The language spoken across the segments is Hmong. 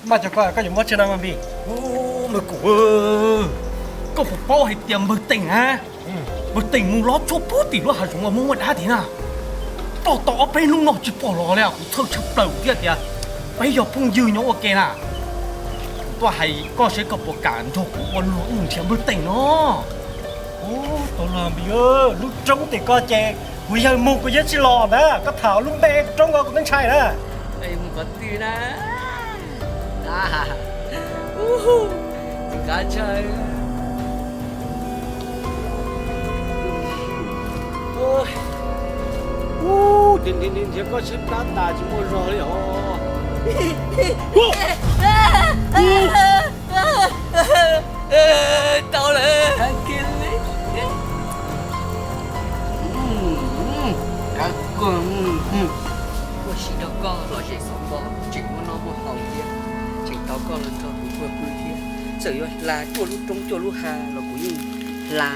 Mas cov ko koj yuav muab tsi na mas Npis? Ub, Npawg Kuj, koj puas paub hais tias Npawg Teem na, Npawg Teem mus lov tshuaj puag tim lub hav zoov uas muaj muaj dab tid na. Tuaj tau ob peb hnub no tsis pom los li, kuv txhawj tshaj plaws thiab tias peb yog phooj ywg nyob ua ke na. Kuv tuaj hais koj seb koj puas kam nrog kuv ua luag wb mus nrhiav Npawg Teem no. Ub, tau los Npis, lub roob tim ko ces kuv yawg mus kuv yeej tsis los na, koj tham lub npe roob ko kuv twb ntshai na. Mus qhov twg na? Tsis qab ntshai. Ub, nrhiav nrhiav nrhiav koj seb plab tas tsis muaj zog li os. Tau lawm. Ua si rau koj lom zem xov npo, tseem muaj noj muaj haus thiab, tseem tau koj los nrog kuv pw thiab. Txawm yuav hla cuaj lub roob cuaj lub hav los kuv yeej hla.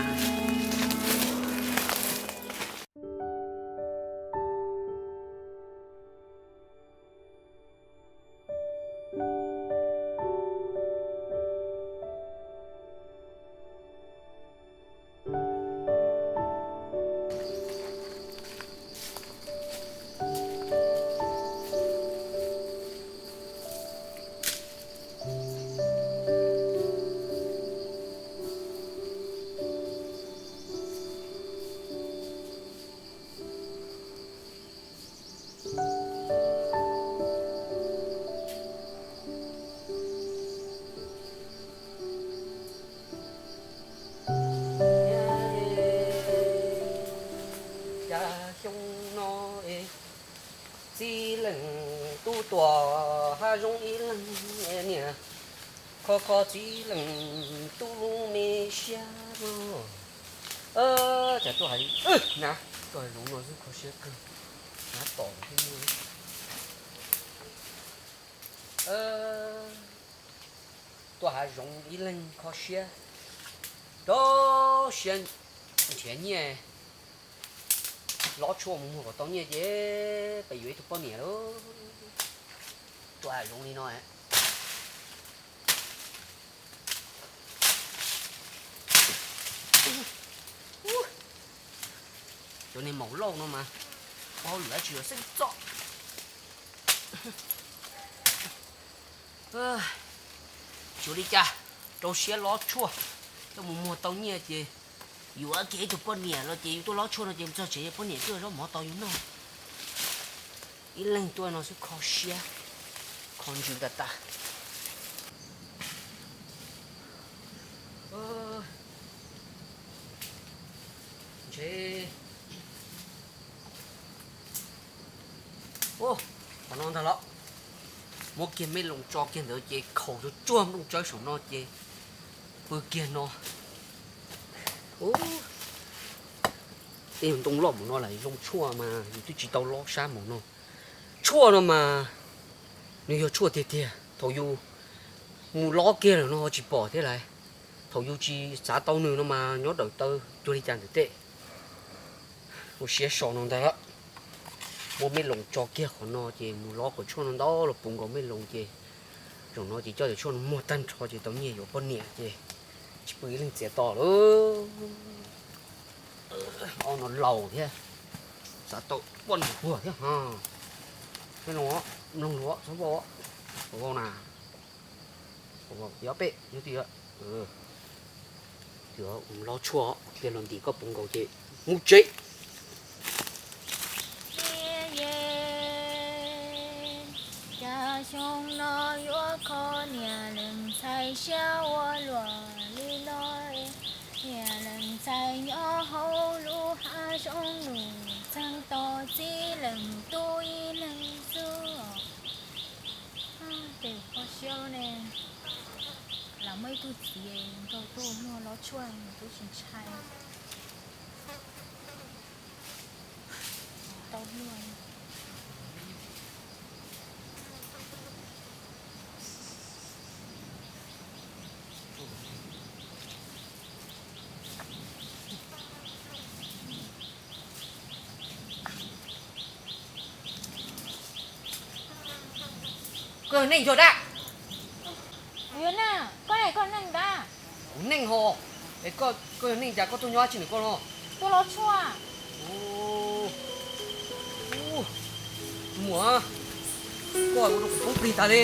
Cas xyoo no es txiv leej tub tuaj hav zoov ib leeg, niam kho kho txiv leej tub lub me siab no. Cas tuaj hav, na, tuaj hav zoov no xwb kho siab kawg, na tom thiab. Tuaj hav zoov ib leeg kho siab, rau siab nrhiav nyiaj, lov tshuaj mus muag kom tau nyiaj ces peb yuav ib tug poj niam lauj. Tuaj hav zoov li no. Cov niag maum lauj no mas ua hauj lwm dab tsi los xeeb txoj. Tsis ua li cas, rau siab lov tshuaj coj mus muag tau nyiaj ces yuav kiag ib tug poj niam los ces yus tuaj lov tshuaj no ces mus txog tsev poj niam twb ua zaub mov tau yus noj. Ib leeg tuaj no xwb kho siab, kho ntsws tas tas. Ntshe qhov no ntag los, muab kiag me loos tso kiag ntawd ces khaus tsuag tsuag nplooj tsawb saum no ces pw kiag no. Tej ntoo loj mus no lawm, zoo tshuaj mas yus twb tsis tau lob sab mus no. Tshuaj no mas nws yog tshuaj tiag tiag, thaum yus mus lob kiag lawm no ho tsis pom thiab lauj. Thaum yus tsis xav tau nws no mas nyob dawm taw cuag li cas ntawm tej. Ua siab so no ntag. Muab me loos tso kiag qhov no ces mus lob kom tshuaj no ntau los puv nkaus me loos ces zaum no ces coj cov tshuaj no muag tag nrho ces tau nyiaj yuav poj niam ces tsis pw ib leeg txiav to lawm. Ob no laus thiab, xav tau poj niam puag thiab. Me loos, mloog lus txhob vau, vau na, vau tias pem nyob twj ywm. Lov tshuaj tiag los ntim koj puv nkaus ces mus tsev. Cas xyoo no yuav kho niam leej ntxhais siab ua luaj li no, niam leej ntxhais nyob hauv lub hav zoov nws txeev tos txiv leej tub ib leeg xwb. Ces kho siab ne, lam muaj ib tug txiv nrog tuaj luag lov tshuaj nws twb tsis ntshai. Tau luag. Koj yog neeg yog dab? Kuv yog neeg, koj ne, koj neeg ntag. Kuv neeg ho, es koj yog neeg cas, koj tuaj nyob dab tsi ntawm koj no? Tuaj los tshuaj. Muam, koj ua rau kuv poob plig tas li.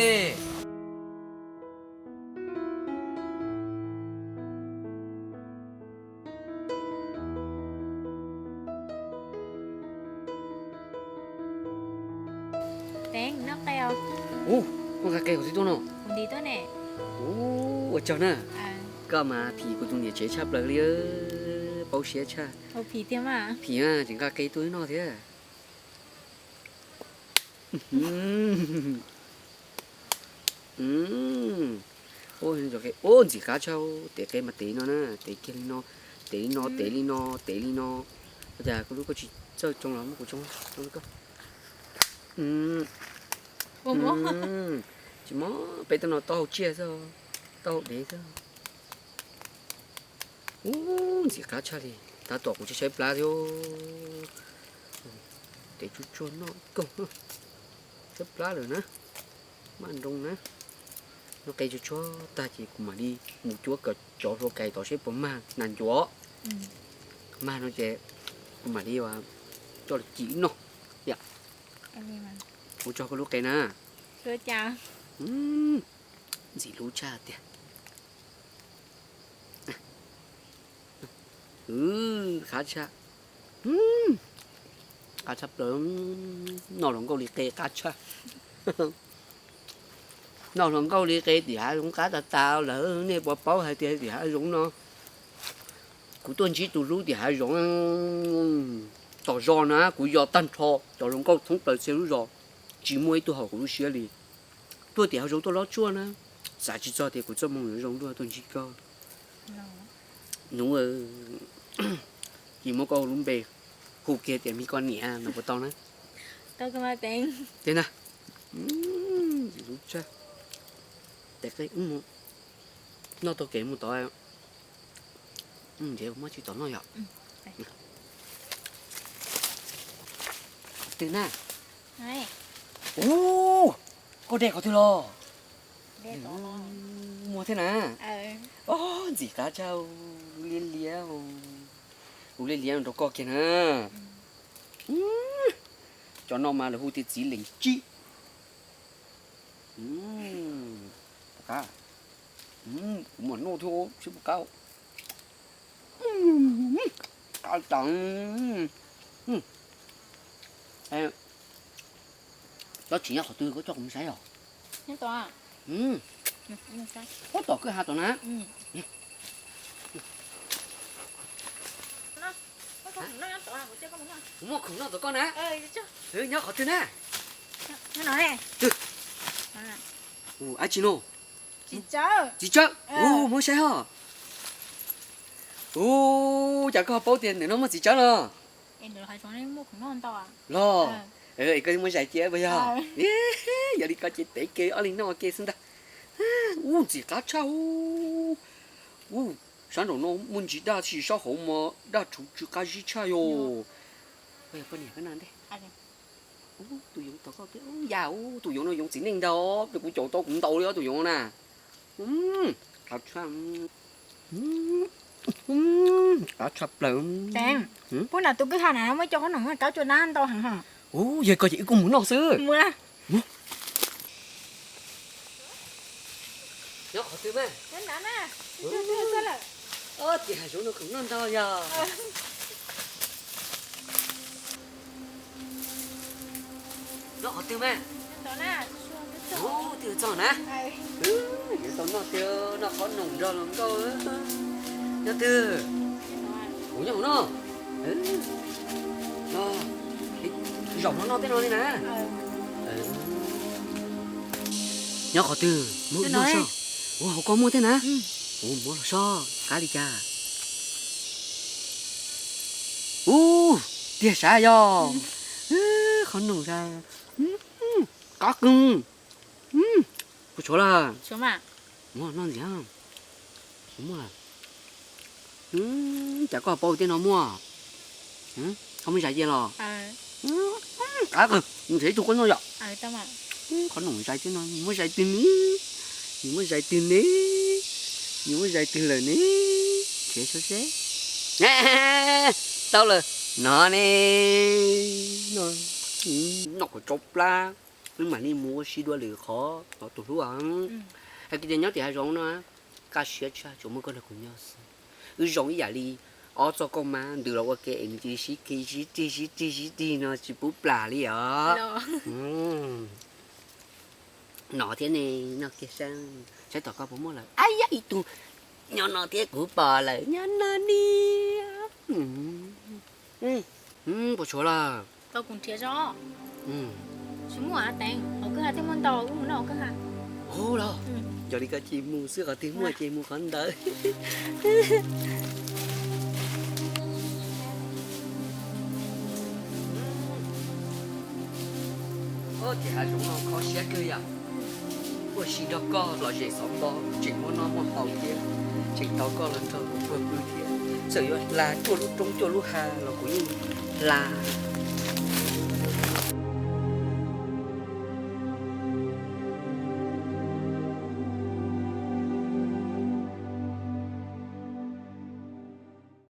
Teev, noj qe os. Ub, koj nqa qe kuv twb tuaj no. Kuv ntim tuaj ne. Ub, ua tsaug na. Koj mas phim kuv tus niam tsev tshaj plaws li, paub siab tshaj. Phim tiag mas. Phim mas tseem nqa qe tuaj noj thiab. Ub, ntxim qab tshaj, tev qe mas tev li no na, tev kiag li no, tev li no, tev li no, tev li no. Ua cas koj lub koj tsis txawj tsoo los muab kuv tsoo, tsoo li koj. Tsis mob, peb tej no taub hau tsiaj xwb, taub hau dev xwb. Ub, ntxim qab tshaj li, tab tom kuv tsis saib plab thiab. Tev tsuag tsuag noj ib koog, saib plab lawm na, maj nroos na. Noj qe tsuag tsuag tag ces kuv mam li mus cuab cov hlua kais tod seb puas mag nas ncuav. Mag no ces kuv mam li coj los cim noj. Ua tsaug koj lub qe na. Ntxim hlub tshaj tiag. Qab tshaj, qab tshaj plaws. Noj hluas nkauj li qe qab tshaj. Noj hluas nkauj li qe tim hav zoov qab tas tas lawm, nej puas paub hais tias tim hav zoov no kuv tuaj ntsib tus hlub tim hav zoov. Tom zos na kuv yos tag nrho cov hluas nkauj thoob plaws txhia lub zos, tsis muaj ib tug haum kuv lub siab li. Tuaj tim hav zoov tuaj lob tsuaj na, xav tsis txog tias kuv txoj moo yuav zoo luaj tuaj ntsib koj. Nuv, cia muab koj lub npe hu kiag tias me koj niam no puas tau na? Tiag na. Noj tau kev mus tod, nrhiav muab tsis tau noj yom. Qhov twg na? Ub, koj de qhov twg los? Muag thiab na. Ntxim qab tshaj, liab liab, ua liab liab rau koj kiag na. Cov no mas lawv hu tias txiv lees tsib. Puas qab? Kuv mam noj thiab seb puas qab. Qab tas. Cov tsis nyob qhov twg koj coj kuv mus saib os. Ub, tom kwj ha tom na. Kuv muaj khoom noj tom koj na. Nyob qhov twg na? Ab tsi no? Txiv tsawb. Ub, muab saib ho. Ub, cas koj paub tias ntawm no muaj txiv tsawb los? Los, es koj muab zais cia puas yog? Yog li koj ces tev ke ob leeg noj ua ke xwb ntag. Ub, ntxim qab tshaj. Ub, sab nraum no muaj ntsis daj tsi, sab hauv mas daj rhuv tsw qab zib tshaj yom. Poj niam, koj na ntej. Tus yoov tom koj, yam ub, tus yoov no yoov txiv neej ntag, kuv caum tau kuv ntaus li os tus yoov na. Qab tshaj, qab tshaj plaws. Pub nram tus kwj ha na, muaj cov qhob noom qab tsuas nab ntau heev. Ub, yog koj ces wb kuj mus noj xwb. Nyob qhov twg mas? Tim hav zoov no khoom noj ntau yog. Nyob qhov twg mas? Ub, twb txog na. Yuav tau noj tiag, noj qhob noom nrog hluas nkauj. Nyob twg? Kuv nyob hauv no. Zaum no noj tej no li na. Nyob qhov twg? Muab noj soj. Ua hauv ko muaj tej na. Ua muab los soj qab li cas. Ub, tiag sav yog. Qhob noom sav. Qab kawg. Puas tshuav lawm? Muab noj ntxiv. Muab lawm. Cas koj paub tej no muaj? Koj muab zais cia los? Qab kawg, nrhiav ib tug koj noj yom. Qhob noom zais tej no muab zais twg ni. Nws muab zais twg ne? Nws muab zais twg lawm ne? Nrhiav saib seb. Tau lawm, no ne, no, noj kom tsau plab, wb mam li mus ua si dua lwm qhov no tus hlub. Hais tias nyob tim hav zoov no, kaj siab tshaj, tsuas muaj koj nrog kuv nyob xwb. Wb zoo ib yam li ob txoj kauj mab ntws los ua ke es nws cia li sib rig sib rig sib rig sib rig no tsis pub plam li os. No thiab ne, noj kiag saib, saib tom koj puas muaj lawm. Ab yam ib tug nyob no thiab, kuv pom lawm nyob no ni. Puas tshuav lawm? Hu los, yog li koj cia mus xwb, qhov twg muaj ces mus qhov ntawd. Ces hav zoov no kho siab kawg yom. Ua si nrog koj los zem xov pob, tseem muaj noj muaj haus thiab, tseem tau koj los nrog kuv puag pw thiab. Txawm yuav hla cuaj lub roob cuaj lub hav los kuv yeej hla.